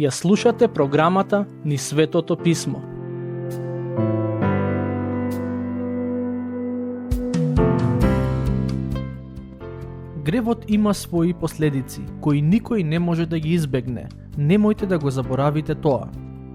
Ја слушате програмата Низ Светото Писмо. Гревот има своји последици, кои никој не може да ги избегне. Немојте да го заборавите тоа.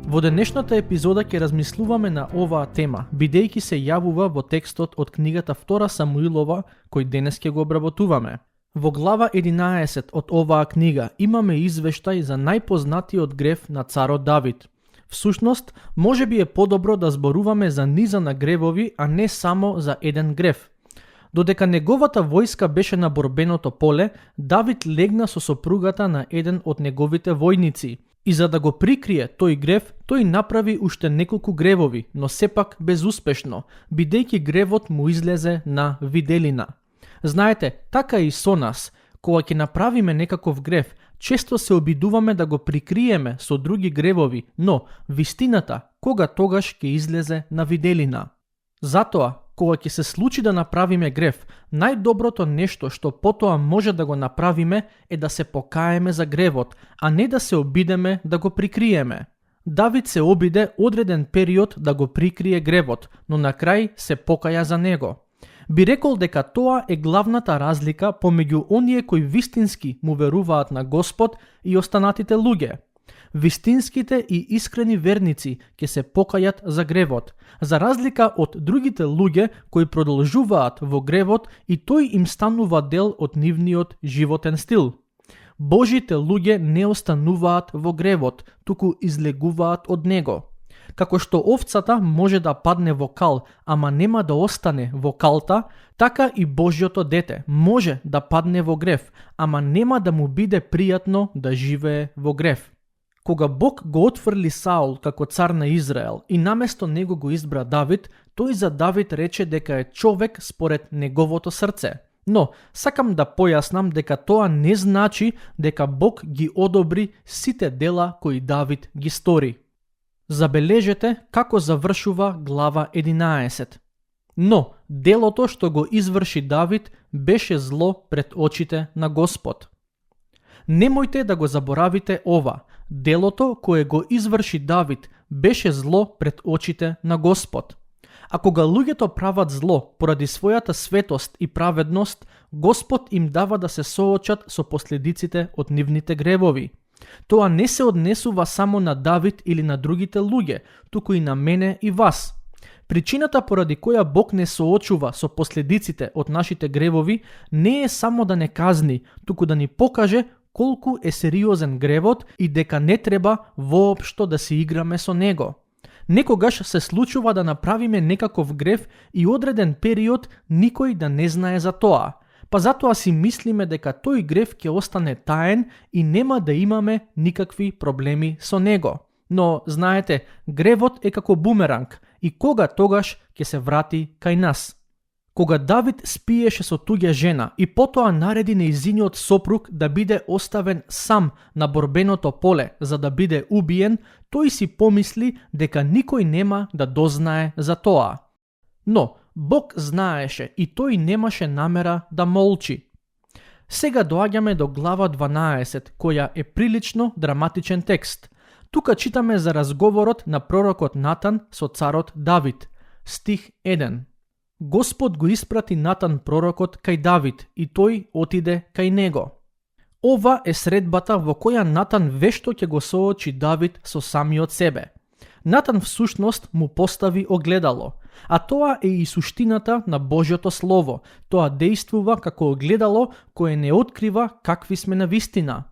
Во денешната епизода ќе размислуваме на оваа тема, бидејќи се јавува во текстот од книгата 2 Самуилова, кој денес ќе го обработуваме. Во глава 11 од оваа книга имаме извештај за најпознатиот грев на царот Давид. Всушност, може би е подобро да зборуваме за низа на гревови, а не само за еден грев. Додека неговата војска беше на борбеното поле, Давид легна со сопругата на еден од неговите војници. И за да го прикрие тој грев, тој направи уште неколку гревови, но сепак безуспешно, бидејќи гревот му излезе на виделина. Знаете, така и со нас, кога ќе направиме некаков грев, често се обидуваме да го прикриеме со други гревови, но вистината кога тогаш ќе излезе на виделина. Затоа, кога ќе се случи да направиме грев, најдоброто нешто што потоа може да го направиме е да се покаеме за гревот, а не да се обидеме да го прикриеме. Давид се обиде одреден период да го прикрие гревот, но на крај се покаја за него. Би рекол дека тоа е главната разлика помеѓу оние кои вистински му веруваат на Господ и останатите луѓе. Вистинските и искрени верници ќе се покајат за гревот, за разлика од другите луѓе кои продолжуваат во гревот и тој им станува дел од нивниот животен стил. Божите луѓе не остануваат во гревот, туку излегуваат од него. Како што овцата може да падне во кал, ама нема да остане во калта, така и Божјото дете може да падне во грев, ама нема да му биде пријатно да живее во грев. Кога Бог го отфрли Саул како цар на Израел и наместо него го избра Давид, тој за Давид рече дека е човек според неговото срце. Но, сакам да појаснам дека тоа не значи дека Бог ги одобри сите дела кои Давид ги стори. Забележете како завршува глава 11. Но, делото што го изврши Давид беше зло пред очите на Господ. Немојте да го заборавите ова. Делото кое го изврши Давид беше зло пред очите на Господ. А кога луѓето прават зло поради својата светост и праведност, Господ им дава да се соочат со последиците од нивните гревови. Тоа не се однесува само на Давид или на другите луѓе, туку и на мене и вас. Причината поради која Бог не соочува со последиците од нашите гревови не е само да не казни, туку да ни покаже колку е сериозен гревот и дека не треба воопшто да се играме со него. Некогаш се случува да направиме некаков грев и одреден период никој да не знае за тоа. Па затоа си мислиме дека тој грев ќе остане таен и нема да имаме никакви проблеми со него. Но, знаете, гревот е како бумеранг и кога тогаш ќе се врати кај нас. Кога Давид спиеше со туѓа жена и потоа нареди нејзиниот сопруг да биде оставен сам на борбеното поле за да биде убиен, тој си помисли дека никој нема да дознае за тоа. Но, Бог знаеше и тој немаше намера да молчи. Сега доаѓаме до глава 12, која е прилично драматичен текст. Тука читаме за разговорот на пророкот Натан со царот Давид. Стих 1. Господ го испрати Натан пророкот кај Давид и тој отиде кај него. Ова е средбата во која Натан вешто ќе го соочи Давид со самиот себе. Натан всушност му постави огледало, а тоа е и суштината на Божјото Слово. Тоа действува како огледало кое не открива какви сме на вистина.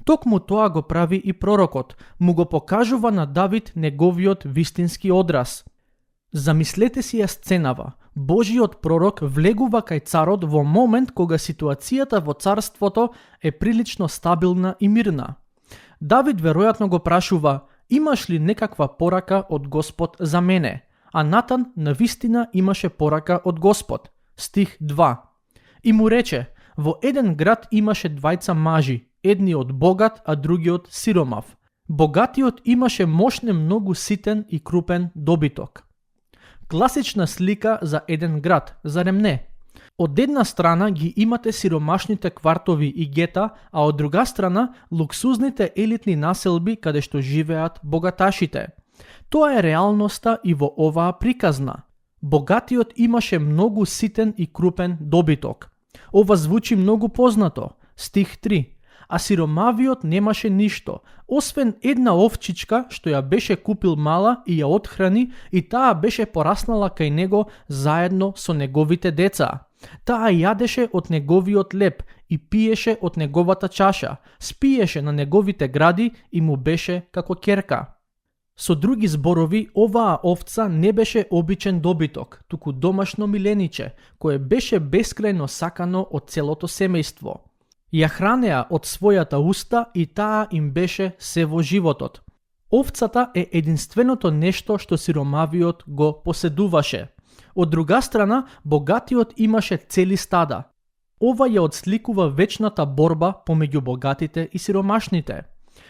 Токму тоа го прави и пророкот, му го покажува на Давид неговиот вистински одраз. Замислете си ја сценава. Божиот пророк влегува кај царот во момент кога ситуацијата во царството е прилично стабилна и мирна. Давид веројатно го прашува: имаш ли некаква порака од Господ за мене? А Натан навистина имаше порака од Господ. Стих 2. И му рече: во еден град имаше двајца мажи, едниот богат, а другиот сиромав. Богатиот имаше мошне многу ситен и крупен добиток. Класична слика за еден град, зарем не? Од една страна ги имате сиромашните квартови и гета, а од друга страна луксузните елитни населби каде што живеат богаташите. Тоа е реалноста и во оваа приказна. Богатиот имаше многу ситен и крупен добиток. Ова звучи многу познато. Стих 3. А сиромавиот немаше ништо, освен една овчичка што ја беше купил мала и ја отхрани, и таа беше пораснала кај него заедно со неговите деца. Таа јадеше од неговиот леб и пиеше од неговата чаша, спиеше на неговите гради и му беше како ќерка. Со други зборови, оваа овца не беше обичен добиток, туку домашно милениче, кое беше бескрајно сакано од целото семејство. Ја хранеа од својата уста и таа им беше се во животот. Овцата е единственото нешто што сиромавиот го поседуваше. Од друга страна, богатиот имаше цели стада. Ова ја отсликува вечната борба помеѓу богатите и сиромашните.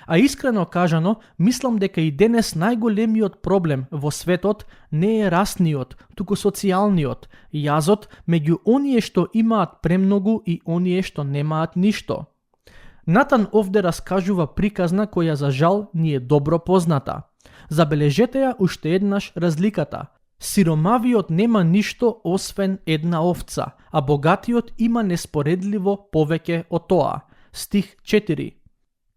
А искрено кажано, мислам дека и денес најголемиот проблем во светот не е расниот, туку социјалниот, јазот меѓу оние што имаат премногу и оние што немаат ништо. Натан овде раскажува приказна која за жал ни е добро позната. Забележете ја уште еднаш разликата. Сиромавиот нема ништо освен една овца, а богатиот има неспоредливо повеќе од тоа. Стих 4.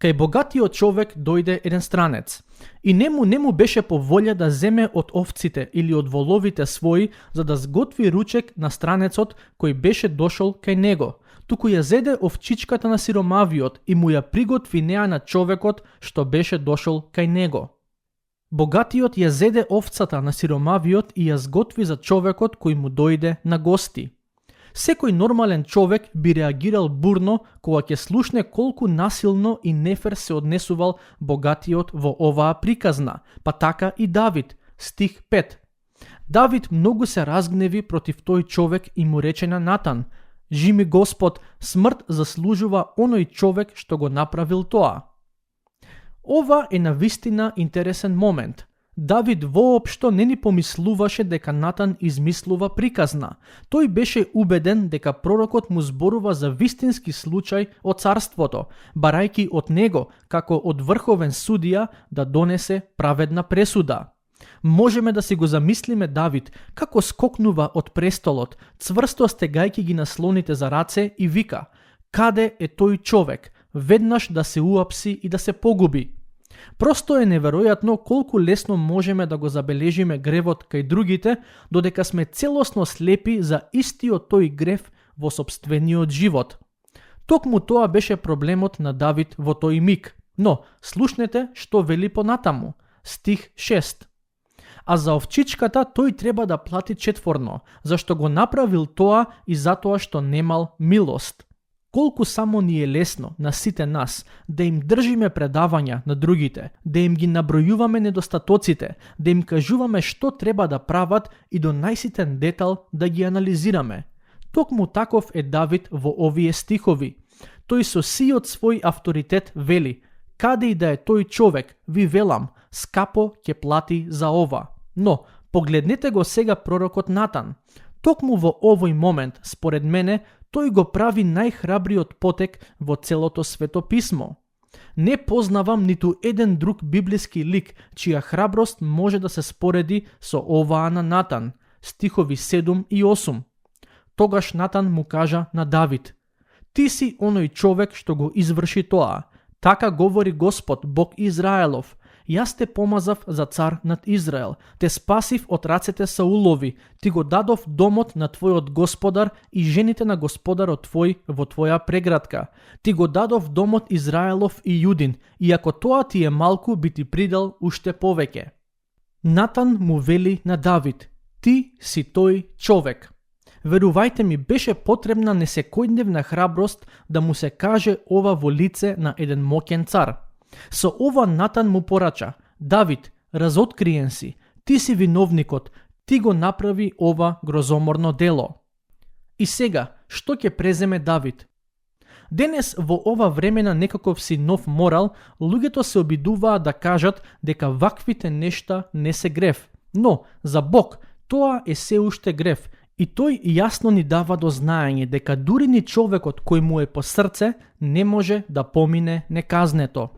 Кај богатиот човек дојде еден странец и не му беше по волја да земе од овците или од воловите своји за да сготви ручек на странецот кој беше дошол кај него, туку ја зеде овчичката на сиромавиот и му ја приготви неа на човекот што беше дошол кај него. Богатиот ја зеде овцата на сиромавиот и ја сготви за човекот кој му дојде на гости. Секој нормален човек би реагирал бурно кога ќе слушне колку насилно и нефер се однесувал богатиот во оваа приказна, па така и Давид. Стих 5. Давид многу се разгневи против тој човек и му рече на Натан: "Жими Господ, смрт заслужува оној човек што го направил тоа." Ова е навистина интересен момент. Давид воопшто не ни помислуваше дека Натан измислува приказна. Тој беше убеден дека пророкот му зборува за вистински случај од царството, барајќи од него, како од врховен судија, да донесе праведна пресуда. Можеме да си го замислиме Давид како скокнува од престолот, цврсто стегајќи ги наслоните за раце и вика: "Каде е тој човек? Веднаш да се уапси и да се погуби." Просто е неверојатно колку лесно можеме да го забележиме гревот кај другите, додека сме целосно слепи за истиот тој грев во сопствениот живот. Токму тоа беше проблемот на Давид во тој миг. Но, слушнете што вели понатаму. Стих 6. А за овчичката тој треба да плати четворно, зашто го направил тоа и затоа што немал милост. Колку само ни е лесно на сите нас да им држиме предавања на другите, да им ги набројуваме недостатоците, да им кажуваме што треба да прават и до најситен детал да ги анализираме. Токму таков е Давид во овие стихови. Тој со сиот свој авторитет вели: "Каде и да е тој човек, ви велам, скапо ќе плати за ова." Но, погледнете го сега пророкот Натан. Токму во овој момент, според мене, тој го прави најхрабриот потек во целото свето писмо. Не познавам ниту еден друг библиски лик чија храброст може да се спореди со оваа на Натан. Стихови 7 и 8. Тогаш Натан му кажа на Давид: "Ти си оној човек што го изврши тоа. Така говори Господ, Бог Израелов. Јас те помазав за цар над Израел, те спасив од рацете Саулови, ти го дадов домот на твојот господар и жените на господарот твој во твоја преградка. Ти го дадов домот Израелов и Јудин, и ако тоа ти е малку, би ти придал уште повеќе." Натан му вели на Давид: "Ти си тој човек." Верувајте ми, беше потребна несекојдневна храброст да му се каже ова во лице на еден моќен цар. Со ова Натан му порача: "Давид, разоткриен си, ти си виновникот, ти го направи ова грозоморно дело." И сега, што ќе преземе Давид? Денес во ова време на некаков си нов морал, луѓето се обидуваат да кажат дека ваквите нешта не се грев. Но, за Бог, тоа е се уште грев И тој јасно ни дава до знаење дека дури ни човекот кој му е по срце не може да помине неказнето.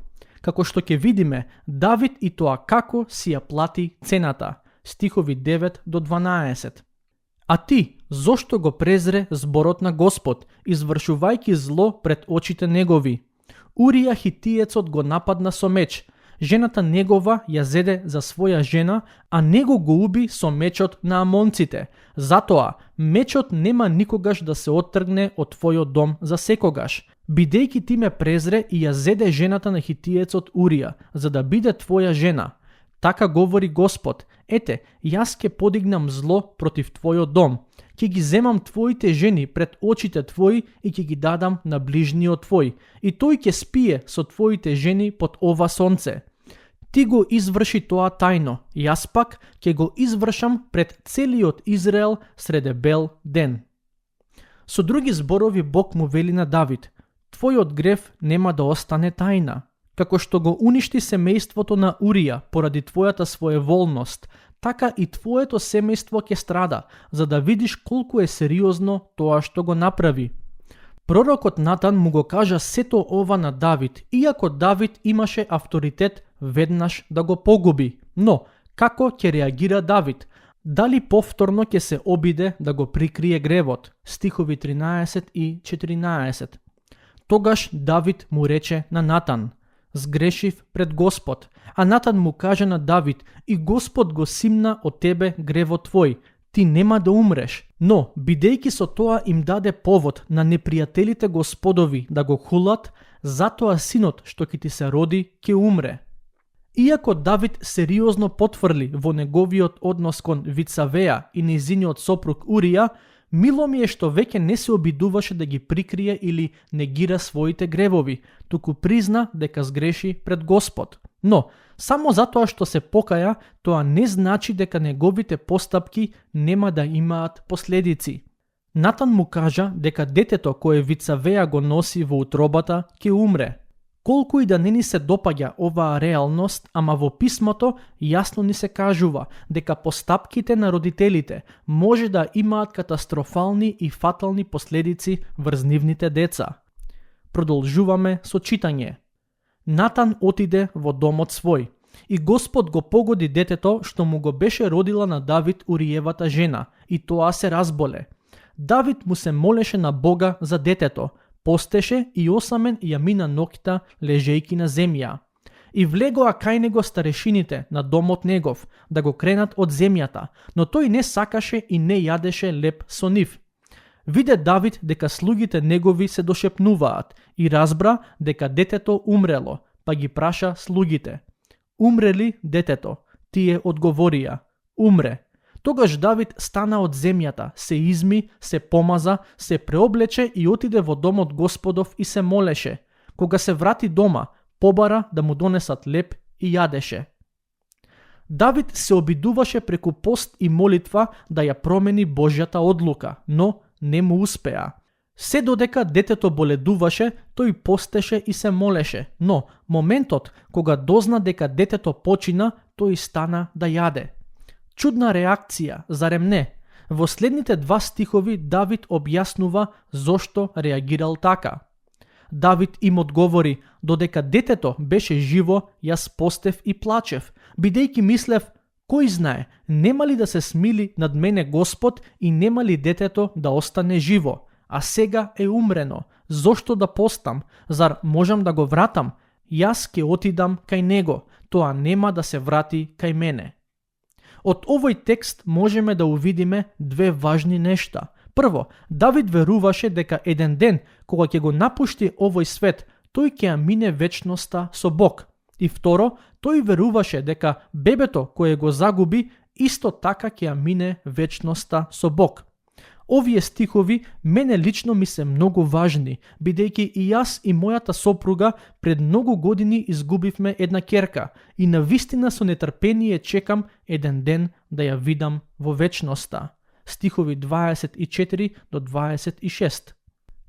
Како што ќе видиме, Давид и тоа како си ја плати цената. Стихови 9 до 12. А ти, зошто го презре зборот на Господ, извршувајќи зло пред очите негови? Урија хитиецот го нападна со меч, жената негова ја зеде за своја жена, а него го уби со мечот на амонците. Затоа, мечот нема никогаш да се оттргне од твојот дом за секогаш, бидејќи ти ме презре и ја зеде жената на хитиецот Урија, за да биде твоја жена. Така говори Господ, ете, јас ќе подигнам зло против твојот дом, ќе ги земам твоите жени пред очите твои и ќе ги дадам на ближниот твој, и тој ќе спие со твоите жени под ова сонце. Ти го изврши тоа тајно, јас пак ќе го извршам пред целиот Израел среде бел ден. Со други зборови Бог му вели на Давид, твојот грев нема да остане тајна. Како што го уништи семејството на Урија поради твојата своеволност, така и твоето семејство ќе страда, за да видиш колку е сериозно тоа што го направи. Пророкот Натан му го кажа сето ова на Давид, иако Давид имаше авторитет веднаш да го погуби. Но, како ќе реагира Давид? Дали повторно ќе се обиде да го прикрие гревот? Стихови 13 и 14. Тогаш Давид му рече на Натан, сгрешив пред Господ, а Натан му каже на Давид, и Господ го симна од тебе гревот твој, ти нема да умреш. Но, бидејќи со тоа им даде повод на непријателите Господови да го хулат, затоа синот што ќе ти се роди ќе умре. Иако Давид сериозно потврли во неговиот однос кон Вицавеја и нејзиниот сопруг Урија, мило ми е што веќе не се обидуваше да ги прикрие или негира своите гревови, туку призна дека сгреши пред Господ. Но, само затоа што се покаја, тоа не значи дека неговите постапки нема да имаат последици. Натан му кажа дека детето кое Вицавеја го носи во утробата ќе умре. Колку и да не ни се допаѓа оваа реалност, ама во писмото јасно ни се кажува дека постапките на родителите може да имаат катастрофални и фатални последици врз нивните деца. Продолжуваме со читање. Натан отиде во домот свој и Господ го погоди детето што му го беше родила на Давид Уриевата жена и тоа се разболе. Давид му се молеше на Бога за детето, постеше и осамен ја мина ноќта лежејки на земја. И влегоа кај него старешините на домот негов да го кренат од земјата, но тој не сакаше и не јадеше леп со нив. Виде Давид дека слугите негови се дошепнуваат и разбра дека детето умрело, па ги праша слугите. Умре ли детето? Тие одговорија, умре. Тогаш Давид стана од земјата, се изми, се помаза, се преоблече и отиде во домот Господов и се молеше. Кога се врати дома, побара да му донесат леп и јадеше. Давид се обидуваше преку пост и молитва да ја промени Божјата одлука, но не му успеа. Се додека детето боледуваше, тој постеше и се молеше, но моментот кога дозна дека детето почина, тој стана да јаде. Чудна реакција, зарем не? Во следните два стихови Давид објаснува зошто реагирал така. Давид им одговори, додека детето беше живо, јас постев и плачев, бидејќи мислев, кој знае, нема ли да се смили над мене Господ и нема ли детето да остане живо, а сега е умрено, зошто да постам, зар можам да го вратам, јас ќе отидам кај него, тоа нема да се врати кај мене. Од овој текст можеме да увидиме две важни нешта. Прво, Давид веруваше дека еден ден, кога ќе го напушти овој свет, тој ќе ја мине вечноста со Бог. И второ, тој веруваше дека бебето кое го загуби, исто така ќе ја мине вечноста со Бог. Овие стихови мене лично ми се многу важни, бидејќи и јас и мојата сопруга пред многу години изгубивме една ќерка и навистина со нетрпение чекам еден ден да ја видам во вечноста. Стихови 24 до 26.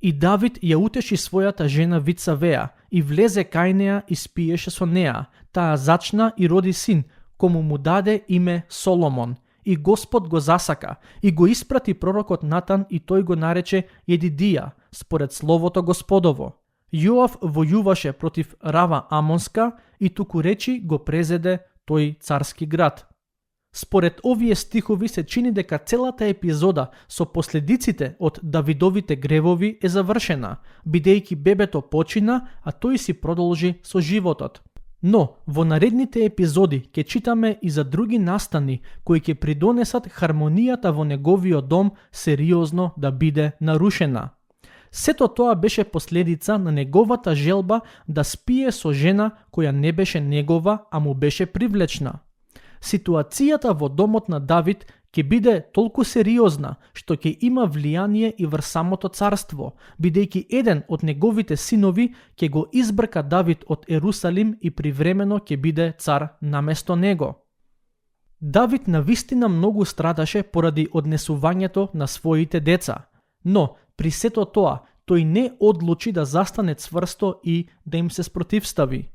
И Давид ја утеши својата жена Вицавеја и влезе кај неа и спиеше со неа. Таа зачна и роди син, кому му даде име Соломон. И Господ го засака и го испрати пророкот Натан и тој го нарече Едидија, според словото Господово. Јоав војуваше против Рава Амонска и туку речи го презеде тој царски град. Според овие стихови се чини дека целата епизода со последиците од Давидовите гревови е завршена, бидејќи бебето почина, а тој си продолжи со животот. Но, во наредните епизоди ќе читаме и за други настани кои ќе придонесат хармонијата во неговиот дом сериозно да биде нарушена. Сето тоа беше последица на неговата желба да спие со жена која не беше негова, а му беше привлечна. Ситуацијата во домот на Давид ќе биде толку сериозна што ќе има влијание и врз самото царство, бидејќи еден од неговите синови ќе го избрка Давид од Ерусалим и привремено ќе биде цар наместо него. Давид навистина многу страдаше поради однесувањето на своите деца, но при сето тоа тој не одлучи да застане цврсто и да им се спротивстави.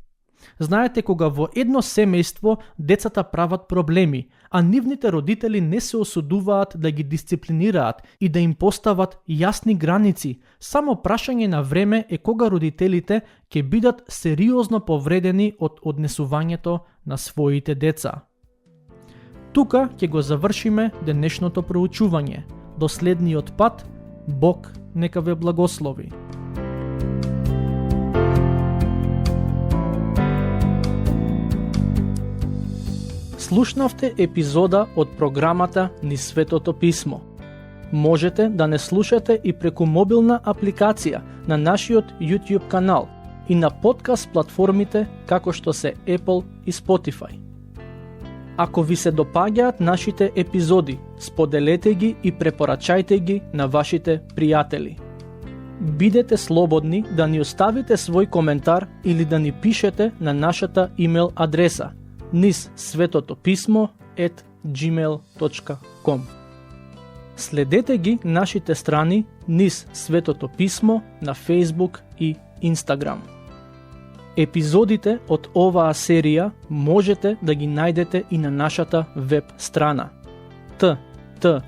Знаете, кога во едно семејство децата прават проблеми, а нивните родители не се осудуваат да ги дисциплинираат и да им постават јасни граници, само прашање на време е кога родителите ќе бидат сериозно повредени од однесувањето на своите деца. Тука ќе го завршиме денешното проучување. До следниот пат, Бог нека ве благослови. Слушнавте епизода од програмата Низ Светото Писмо. Можете да не слушате и преку мобилна апликација на нашиот YouTube канал и на подкаст платформите како што се Apple и Spotify. Ако ви се допаѓаат нашите епизоди, споделете ги и препорачајте ги на вашите пријатели. Бидете слободни да ни оставите свој коментар или да ни пишете на нашата имейл адреса nizsvetotopismo@gmail.com. Следете ги нашите страни Низ Светото Писмо на Facebook и Instagram. Епизодите од оваа серија можете да ги најдете и на нашата веб страна ttb.twr.org.